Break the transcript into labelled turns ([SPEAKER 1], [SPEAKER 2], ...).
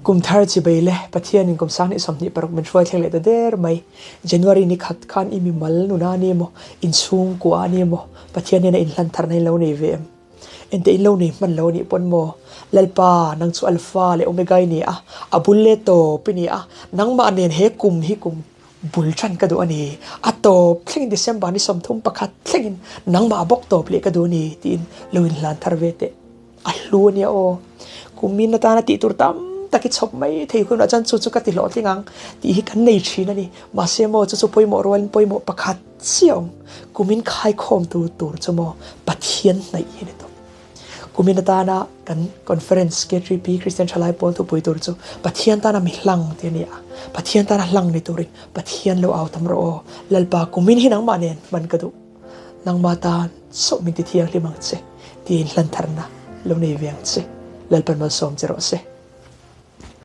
[SPEAKER 1] Kum thar chibei le Pathianin kum 2026 min hruai thleng leh ta der mai. January ni khat khan i mimal nuna a ni emaw, inchhungkua a ni emaw, Pathian hian a inhlan tharna in lo nei ve em? Engte in lo nei hman lo a nih pawn maw? Lalpa, nang chu Alpha leh Omega i ni a, a bul leh tawp i ni a, nangmah nen he kum hi kum bul tan ka duh a ni. A tawp thlengin December ni 31 thlengin nangmah bawk tawp leh ka duh a ni tiin lo inhlan thar ve teh. A hlu a nia aw. Kumin atana tih tur tam tak hi chhawp mai thei hunah chuan chu chu ka ti hlawhtling ang tih hi kan nei thin a ni. Mahse maw chu chu pawimawh rualin pawimawh pakhat chiah awm. Kumin khaikhawm tu tur chu maw Pathian hnaih hi a ni tawp. Kumin atana kan conference K3P Kristian Thalai Pawl thupui tur chu Pathian tana mi hlang tih a ni a. Pathian tana hlang ni turin Pathian lo au tam rawh aw. Lalpa kumin hi nangmah nen hman ka duh. Nangmah tan chauh min ti thianghlim ang che, tiin hlantharna lo nei ve ang che. Lalpan malsawm che rawh se.